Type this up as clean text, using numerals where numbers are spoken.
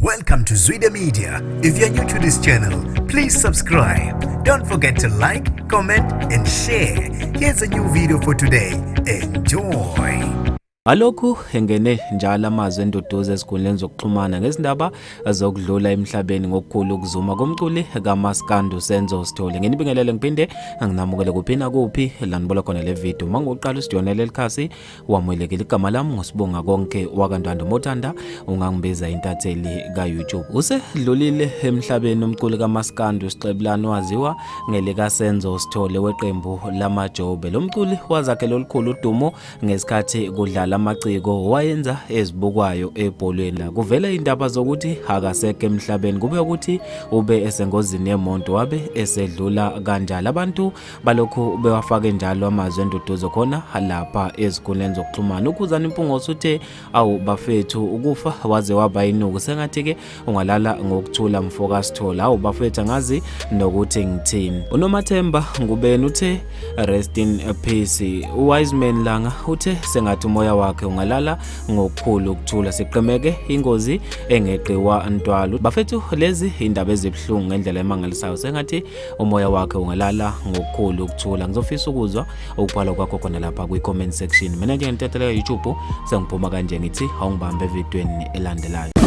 Welcome to Zwida Media. If you're new to this channel, please subscribe. Don't forget to like, comment, and share. Here's a new video for today. Enjoy. Ngalokhu engene njalo amazwi enduduzo ezikhundleni zokuxhumana ngezindaba zokudlula emhlabeni ngokukhulu ukuzuma komculi kaMaskandi uSenzo Sithole. Nginibingelele ngiphinde nginamukele kuphi nakuphi la nibola khona le video. Uma ngokuqala usijonele likhasi wamukelekile igama lami ngosibonga konke wakantando mothanda ungangibiza intatheli ka-YouTube. Usedlulile emhlabeni umculi kaMaskandi uSixebulani waziwa ngelikaSenzo Sithole weqembu lamaJobe. Lo mculi wazakhela olukhulu udumo ngesikhathi kudlala amaciko wayenza ezibukwayo ebholweni la kuvela indaba zokuthi akasekho emhlabeni kube ukuthi ube esengozini yemonto wabe esedlula kanjalo abantu balokhu bewafake njalo amazwi enduduzo khona lapha ezikhundleni zokuxhumana ukhuzani Mpungose uthe awu bafethu ukufa waze waba inuku sengathi-ke ungalala ngokuthula mfoka Sithole awu bafethu angazi nokuthi ngithini uNomathemba Ngubeni uthe rest in peace uWiseman Langa uthe sengathi umoya wakhe ungalala ngokukhulu ukuthula siqemeke ingozi engeqiwa ntwalo bafethu lezi indaba ezibuhlungu ngendlela emangalisayo sengathi umoya wakhe ungalala ngokukhulu ukuthula ngizofisa ukuzwa ukubhala kwakho khona lapha kwi-comment section mina njengentetheleka YouTube sengiphuma kanje ngithi awungibambe evidweni elandelayo.